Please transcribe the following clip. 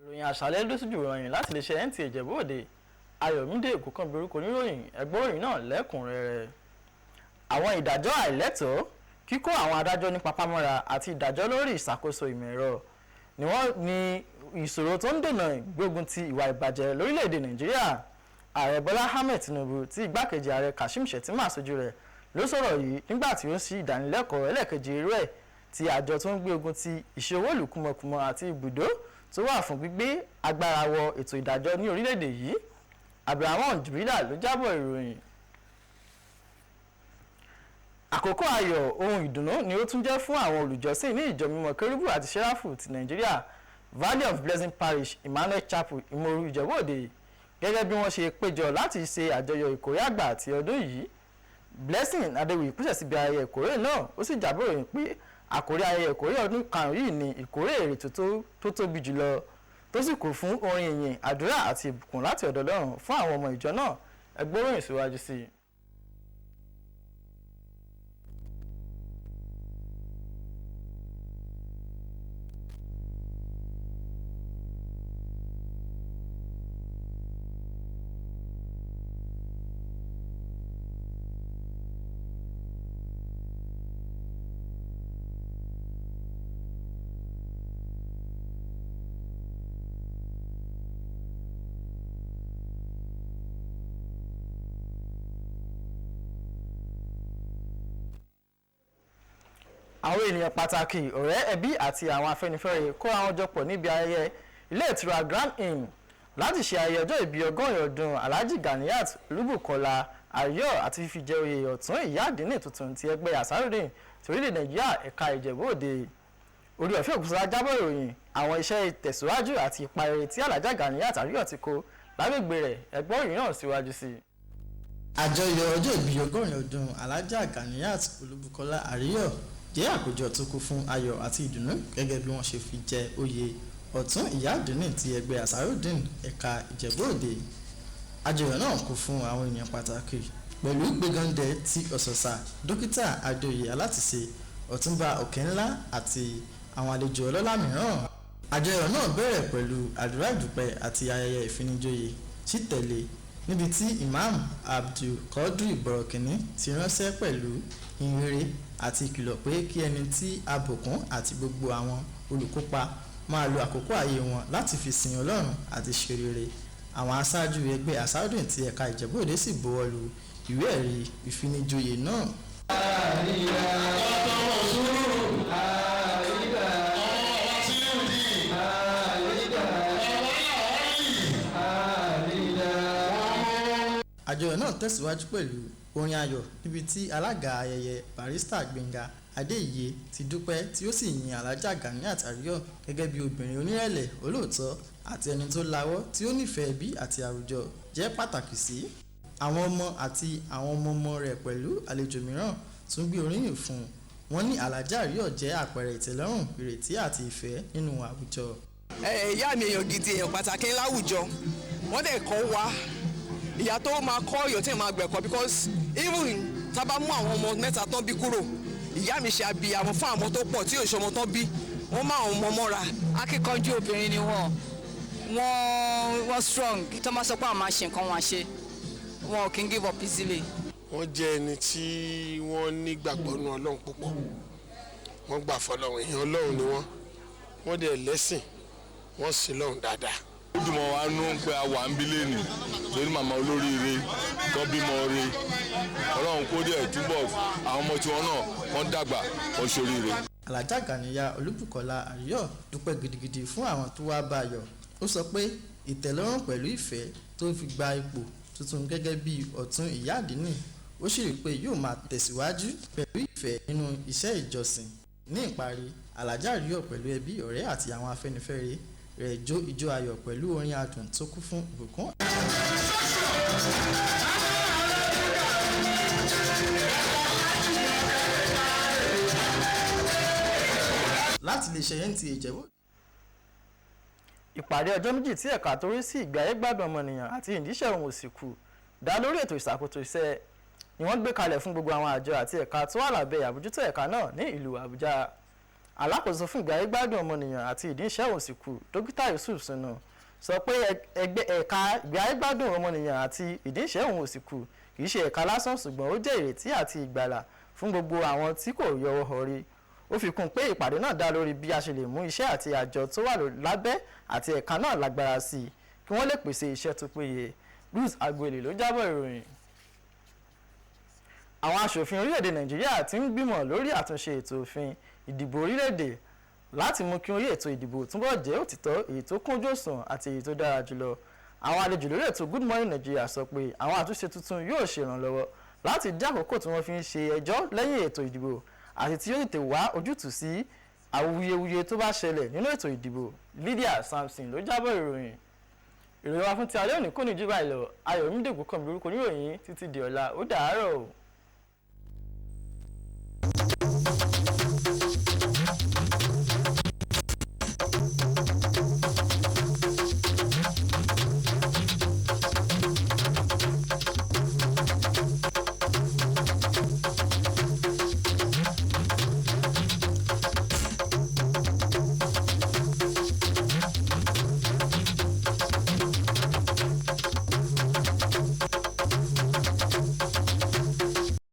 Ìròyìn àṣálẹ́ ló sì jù ròyìn láti lè ṣe NTA Ìjẹ̀bú Òde. Ayọ̀mídé Òkúnkànbí orúkọ oníròyìn, ẹgbọ́n òròyìn náà lẹ́kùnrẹ́rẹ́. Àwọn ìdájọ́ àìlẹ́tọ̀ọ́, kíkó àwọn adájọ́ ní papámọ́ra àti ìdájọ́ lórí ìṣàkóso ìmọ̀ ẹ̀rọ ni wọ́n ní ìṣòro tó ń dènà ìgbógun ti ìwà ìbàjẹ́ lórílẹ̀‐èdè Nàìjíríà. Ààrẹ Bọ́lá Ahmed Tinubu tí igbákejì ààrẹ Kashim Shettima ṣojú rẹ̀ ló sọ̀rọ̀ yìí nígbà tí ó ń ṣí ìdánilẹ́kọ̀ọ́ ẹlẹ́ẹ̀kejì irú ẹ̀ tí àjọ tó ń gbé ogun ti ìṣòwòlù kúmọkùmọ àti ibùdó tó wà fún gbígbé agbára wọ ètò ìdájọ́ ní orílẹ̀-èdè yìí. Abdulrahman Jubrila ló jábọ̀ ìròyìn. Àkókò ayọ̀ ohun ìdùnnú ni ó tún jẹ́ fún àwọn olùjọ́sìn ní ìjọ mímọ́ Kérúbù àti Sẹ́ráfù ti Nàìjíríà, Valley of Blessing Parish, Emmanuel Chapel, Ìmòrú, Ìjẹ̀bú Òde, gẹ́gẹ́ bí wọ́n ṣe péjọ láti ṣe àjọyọ̀ ìkórè àgbà ti ọdún yìí. Blessing Adéwìyí pèsè síbi ayẹyẹ ìkórè náà, ó sì jábọ̀ ìròyìn pé àkórí ayẹyẹ ìkórè ọdún karùn-ún yìí ni ìkórè èrè tó tóbi jùlọ, tó sì kún fún orin ìyìn, àdúrà àti ìbùkún láti ọ̀dọ̀ Ọlọ́run fún àwọn ọmọ ìjọ náà. Ẹ gbóròyìn síwájú sí i. Àwọn ènìyàn pàtàkì, ọ̀rẹ́, ẹbí àti àwọn afẹ́nifẹ́re kóra wọn jọ pọ̀ níbi ayẹyẹ ilé ìtura Grand Inn láti ṣe ayẹyẹ ọjọ́ ìbí 80 ọdún Alhaji Ganiyat Olúbùkọ́lá Àríyọ̀ àti fífi jẹ oyè ọ̀tún ìyá àdínì tuntun ti ẹgbẹ́ Ansarudeen ti orílẹ̀ Nàìjíríà ẹ̀ka Ìjẹ̀bú Òde. Orí ọ̀fẹ́ Ògúnṣọlá jábọ̀ ìròyìn àwọn iṣẹ́ ìtẹ̀síwájú àti ipa rere tí Alhaja Ganiyat Àríyọ̀ ti kó lágbègbè rẹ̀. Ẹgbọ́n ìròyìn náà síwájú sí i. Àjọyọ̀ ọjọ́ ìbí 80 ọdún Alhaja Ganiyat Olúbùkọ́lá Àríyọ̀ jẹ́ àkójọ tó kún fún ayọ̀ àti ìdùnnú gẹ́gẹ́ bí wọ́n ṣe fi jẹ oyè ọ̀tún ìyá àdínì ti ẹgbẹ́ Ansarudeen ẹ̀ka Ìjẹ̀bú Òde. Àjọyọ̀ náà kún fún àwọn ènìyàn pàtàkì pẹ̀lú Gbẹ̀gàndẹ̀ ti Ọ̀sọ̀sà, Dókítà Adéoyè Alátìṣe, Ọ̀túnba Òkèńlá àti àwọn àlejò ọlọ́lá mìíràn. Àjọyọ̀ náà bẹ̀rẹ̀ pẹ̀lú àdúrà ìdúpẹ́ àti ayẹyẹ ìfinijoyè sì tẹ̀lé níbi tí Imam Abdulkadri Bọ̀rọ̀kìnní ti ránṣẹ́ pẹ̀lú ìhìnrere àti ìkìlọ̀ pé kí ẹni tí a bùkún àti gbogbo àwọn olùkópa máa lo àkókò ayé wọn láti fi sin Ọlọ́run àti ṣe rere. Àwọn aṣáájú ẹgbẹ́ Ansarudeen ti ẹ̀ka Ìjẹ̀bú Òde sì buwọ́ lu ìwé ẹ̀rí ìfinijoyè náà. Àjọyọ̀ náà tẹ̀síwájú pẹ̀lú orin ayọ̀ níbi tí alága ayẹyẹ Barrister Gbénga Adéìyé ti dúpẹ́ tí ó sì yin Alhaja Ganiyat Àríyọ̀ gẹ́gẹ́ bí obìnrin onírẹ̀lẹ̀, olóòótọ́ àti ẹni tó lawọ́ tí ó nífẹ̀ẹ́ ẹbí àti àwùjọ jẹ́ pàtàkì sí. Àwọn ọmọ àti àwọn ọmọ-ọmọ rẹ̀ pẹ̀lú àlejò mìíràn tún gbé oríyìn fún un. Wọ́n ní Alhaja Àríyọ̀ jẹ́ àpẹẹrẹ ìtẹ́lọ́rùn, ìrètí àti ìfẹ́ nínú àwùjọ. Ìyá mi èèyàn gidi, èèyàn pàtàkì láwùjọ, wọ́n dẹ̀ kọ́ wa ìyá tó máa kọ́ ọ̀yọ́ tí máa gbẹ̀kọ́, because even tá a bá mú àwọn ọmọ mẹ́ta tán bí kúrò, ìyá mi ṣe abiyamọ fún àwọn tó pọ̀ tí yóò ṣe ọmọ tán bí, wọ́n máa àwọn ọmọ mọ́ra. Akíkanjú obìnrin ni wọ́n strong, tó máa sọ pé àwọn máa ṣe nǹkan wọn ṣe, wọn ò kí ń give up easily. Wọ́n jẹ́ ẹni tí wọ́n nígbàgbọ́ nínú Ọlọ́run púpọ̀, wọ́n gbà fọlọ́run, èèyàn Ọlọ́run ni wọ́n dẹ̀ lẹ́sìn, wọ́n sì lọ́run dáadáa. Ó dùn mọ́ wa nú pé a wà ń bí lẹ́nìí torí màmá olóríire tó bímọ re, Ọlọ́run kó dẹ̀ túbọ̀ àwọn ọmọ tiwọn náà wọ́n dàgbà wọ́n ṣoríire. Alhaja Ganiya Olúbùkọ́lá Àríyọ̀ dúpẹ́ gidigidi fún àwọn tó wá bá a yọ̀. Ó sọ pé ìtẹ́lọ́rùn pẹ̀lú ìfẹ́ tó fi gba ipò tuntun gẹ́gẹ́ bí ọ̀tún ìyá àdínì, ó sì rí pé yóò máa tẹ̀síwájú pẹ̀lú ìfẹ́ nínú iṣẹ́ ìjọsìn. Ní ìparí, Alhaja Àríyọ̀ pẹ̀lú ẹbí, ọ̀rẹ́ àti àwọn afẹ́nifẹ́re rẹ̀ jó ijó ayọ̀ pẹ̀lú orin adùn tó kún fún ìbùkún. Láti lè ṣe NTA Ìjẹ̀bú. Ìpàdé ọjọ́ méjì tí ẹ̀ka tó rí sí ìgbé ayé gbádùn ọmọnìyàn àti ìdíṣẹ́ ohun òsìkú dá lórí ètò ìṣàkóso iṣẹ́ ni wọ́n gbé kalẹ̀ fún gbogbo àwọn àjọ àti ẹ̀ka tó wà lábẹ́ àbójútó ẹ̀ka náà ní ìlú Àbújá. Alákòóso fún ìgbáyégbádùn ọmọnìyàn àti ìdíṣẹ́ òsìkú, Dókítà Yusuf Sunu, sọ pé ẹgbẹ́ ẹ̀ka ìgbáyégbádùn ọmọnìyàn àti ìdíṣẹ́ òsìkú kì í ṣe ẹ̀ka lásán, ṣùgbọ́n ó jẹ́ ìrètí àti ìgbàlà fún gbogbo àwọn tí kò yọwọ́ họrí. Ó fi kún un pé ìpàdé náà dá lórí bí a ṣe lè mú iṣẹ́ àti àjọ tó wà lábẹ́ àti ẹ̀ka náà lágbára sí i kí wọ́n lè pèsè iṣẹ́ tó péye. Ruth Agbele ló jábọ̀ ìròyìn. Àwọn aṣòfin orílẹ̀-èdè Nàìjíríà ti ń gbìmọ̀ lórí àtúnṣe ètò òfin ìdìbò orílẹ̀-èdè láti mú kí orí ètò ìdìbò túbọ̀ jẹ́ òtítọ́, èyí tó kúnjú òṣùwọ̀n àti èyí tó dára jùlọ. Àwọn àlejò lórí ètò Good Morning Nigeria sọ pé àwọn àtúnṣe tuntun yóò ṣèrànlọ́wọ́ láti dín àkókò tí wọ́n fi ń ṣe ẹjọ́ lẹ́yìn ètò ìdìbò àti tí yóò tètè wá ojútùú sí awuyewuye tó bá ṣẹlẹ̀ nínú ètò ìdìbò. Lydia Samson ló jábọ̀ ìròyìn. Ìròyìn wa fún ti alẹ́ òní kò ní jù báyìí lọ. Ayọ̀mídé Ògúnkànmí lórúkọ oníròyìn. Títí di ọ̀la, ó dàárọ̀ o.